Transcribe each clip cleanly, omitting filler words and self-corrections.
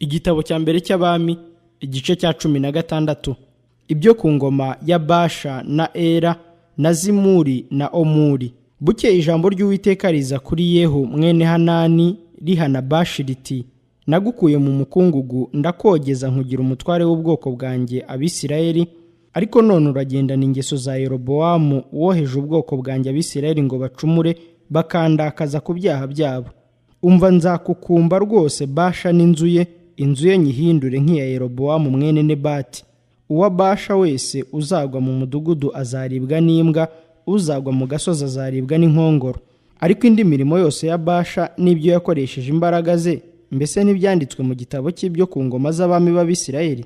Igitabo cya mbere cy'Abami, igice cya 16. Ibyo ku ngoma ya Basha na Era na Zimuri na Omuri. Bukeye ijambo ry'Uwiteka riza kuri Yehu mwene Hanani rihana Bashi riti: Nagukuye mu mukungugu ndakogeza nkugira umutware w'ubwoko bwanjye Abisirayeli, ariko none uragendana ingeso za Yerobowamu woheje ubwoko bwanjye Abisirayeli ngo bacumure bakandakaza ku byaha byabo. Umva, nzakukumba rwose Basha n'inzu ye, inzu ye nyihindure nk'iya Yerobowamu mwene Nebati. Uwa Basha wese uzagwa mu mudugudu azaribwa n'imbwa, uzagwa mu gasozi azaribwa n'inkongoro. Ariko indi mirimo yose ya Basha n'ibyo yakoresheje imbaraga ze, mbese ntibyanditswe mu gitabo cy'ibyo ku ngoma z'abami b'Abisirayeli?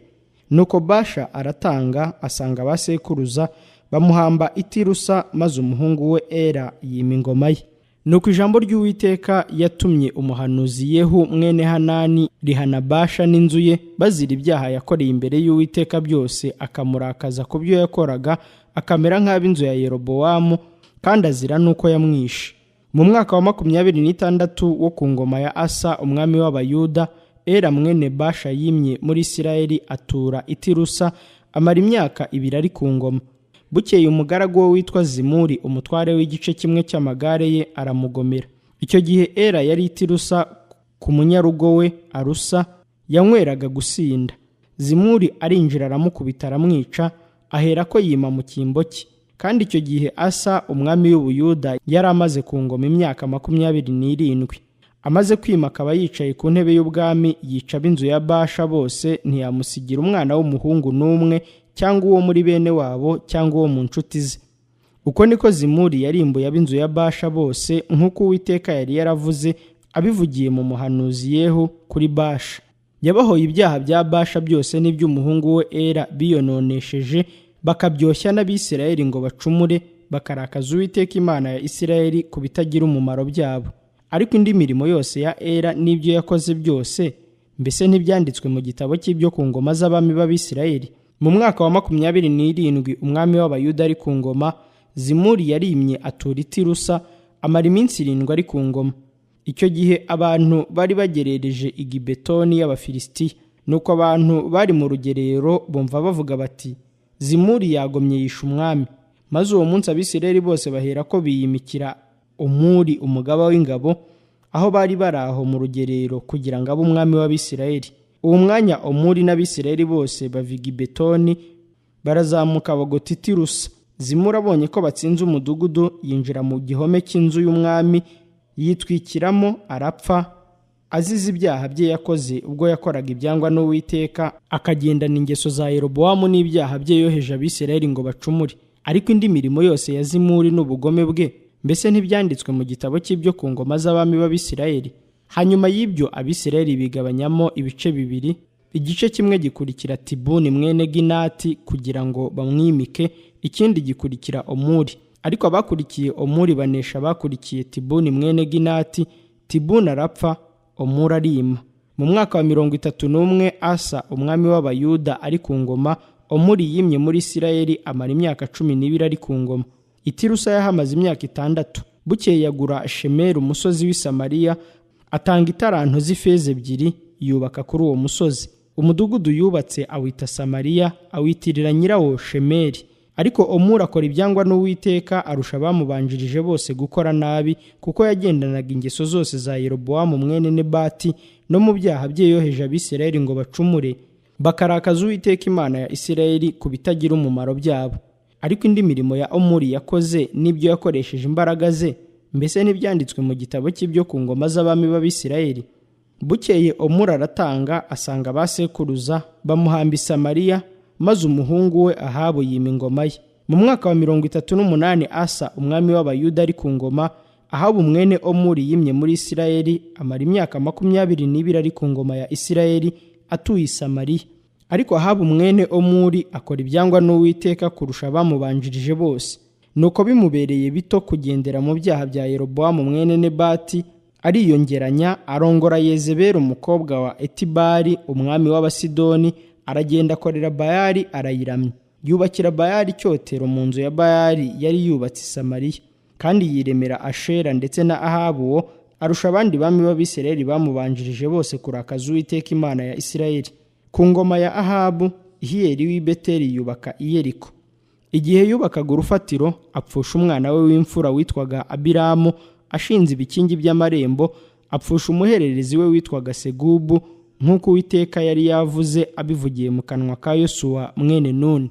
Nuko Basha aratanga asanga abasekuruza, bamuhamba i Tirusa, maze umuhungu we Era yima ingoma ye. Nuko ijambo ry'Uwiteka yatumye umuhanuzi Yehu mwene Hanani rihana Basha n'inzu ye, bazira ibyaha yakoreye imbere y'Uwiteka byose, akamurakaza ku byo yakoraga, akamera nk'ab'inzu ya Yerobowamu, kandi azira n'uko yamwishe. Mu mwaka wa 26 wo ku ngoma ya Asa umwami w'Abayuda, Era mwene Basha yimye muri Isirayeli atura i Tirusa, amara imyaka 2 ari ku ngoma. Bukeye umugaragu we witwa Zimuri, umutware w'igice kimwe cy'amagare ye, aramugomera. Icyo gihe Era yari i Tirusa ku munyarugo we Arusa, yanyweraga gusinda. Zimuri arinjira aramukubita aramwica, aherako yima mu cyimbo cye. Kandi icyo gihe Asa umwami w'Ubuyuda yari amaze ku ngoma imyaka 27. Amaze kwima akaba yicaye ku ntebe y'ubwami, yica ab'inzu ya Basha bose, ntiyamusigira umwana w'umuhungu n'umwe, cyangwa uwo muri bene wabo, cyangwa uwo mu nshuti ze. Uko niko Zimuri yarimbuye ab'inzu ya Basha bose, nk'uko Uwiteka yari yaravuze abivugiye mu muhanuzi Yehu kuri Basha. Yabahoye ibyaha bya Basha byose n'iby'umuhungu we Era biyononesheje, bakabyoshya n'Abisirayeli ngo bacumure, bakarakaza Uwiteka Imana ya Isirayeli ku bitagira umumaro byabo. Ariko indi mirimo yose ya Era n'ibyo yakoze byose, mbese ntibyanditswe mu gitabo cy'ibyo ku ngoma z'abami b'Abisirayeli? Mu mwaka wa 27 umwami w'Abayuda ari ku ngoma, Zimuri yarimye atura i Tirusa, amara iminsi 7 ari ku ngoma. Icyo gihe abantu bari bagerereje i Gibetoni y'Abafilisitiya. Nuko abantu bari mu rugerero bumva bavuga bati: Zimuri yagomye yisha umwami. Maze uwo munsi Abisirayeli bose bahera ko biyimikira Omuri umugaba w'ingabo, aho bari bari aho mu rugerero, kugira ngo abe umwami w'Abisirayeli. Uwo mwanya Omuri n'Abisirayeli bose bava i Gibetoni barazamuka bagota i Tirusa. Zimuri abonye ko batsinze umudugudu, yinjira mu gihome cy'inzu y'umwami, yitwikiramo arapfa, azize ibyaha bye yakoze ubwo yakoraga ibyangwa n'Uwiteka, akagendana ingeso za Yerobowamu n'ibyaha bye yoheje Abisirayeli ngo bacumure. Ariko indi mirimo yose ya Zimuri n'ubugome bwe, mbese ntibyanditswe mu gitabo cy'ibyo ku ngoma z'abami b'Abisirayeli? Hanyuma y'ibyo Abisirayeli bigabanyamo ibice 2, igice kimwe gikurikira Tibuni mwene Ginati kugira ngo bamwimike, ikindi gikurikira Omuri. Ariko abakurikiye Omuri banesha abakurikiye Tibuni mwene Ginati, Tibuni arapfa, Omuri arima. Mu mwaka wa 31 Asa umwami w'Abayuda ari ku ngoma, Omuri yimye muri Isirayeli amara imyaka 12 ari ku ngoma. I Tirusa yahamaze imyaka 6. Bukeye yagura Shemeri umusozi w'i Samariya, atanga itaranto z'ifeza 2, yubaka kuri uwo musozi. Umudugudu yubatse awita Samariya, awitirira nyirawo Shemeri. Ariko Omuri akora ibyangwa n'Uwiteka, arusha abamubanjirije bose gukora nabi, kuko yagendanaga ingeso zose za Yerobowamu mwene Nebati, no mu byaha bye yoheje Abisirayeli ngo bacumure, bakarakaza Uwiteka Imana ya Isirayeli ku bitagira umumaro byabo. Ariko indi mirimo ya Omuri yakoze n'ibyo yakoresheje imbaraga ze, mbese ntibyanditswe mu gitabo cy'ibyo ku ngoma z'abami b'Abisirayeli? Bukeye Omuri aratanga asanga abasekuruza, bamuhamba i Samariya, maze umuhungu we Ahabu yima ingoma ye. Mu mwaka wa 38 Asa umwami w'Abayuda ari ku ngoma, Ahabu mwene Omuri yimye muri Isirayeli, amara imyaka 22 ari ku ngoma ya Isirayeli, atuye i Samariya. Ariko Ahabu mwene Omuri akora ibyangwa n'Uwiteka kurusha abamubanjirije bose. Nuko bimubereye bito kugendera mu byaha bya Yerobowamu mwene Nebati, ariyongeranya arongora Yezebeli umukobwa wa Etibali umwami w'Abasidoni, aragenda akorera Bayali arayiramya. Yubakira Bayali icyotero mu nzu ya Bayali yari yubatse i Samariya. Kandi yiremera Ashera ndetse na Ahabu uwo Arusha abandi bami b'Abisirayeli bamubanjirije bose kurakaza Uwiteka Imana ya Isirayeli. Ku ngoma ya Ahabu, Hiyeli w'i Beteli yubaka i Yeriko. Igihe yubakaga urufatiro, apfusha umwana we w'imfura witwaga Abiramu, ashinze ibikingi by'amarembo, apfusha umuhererezi we witwaga Segubu, nk'uko Uwiteka yari yavuze abivugiye mu kanwa ka Yosuwa mwene Nuni.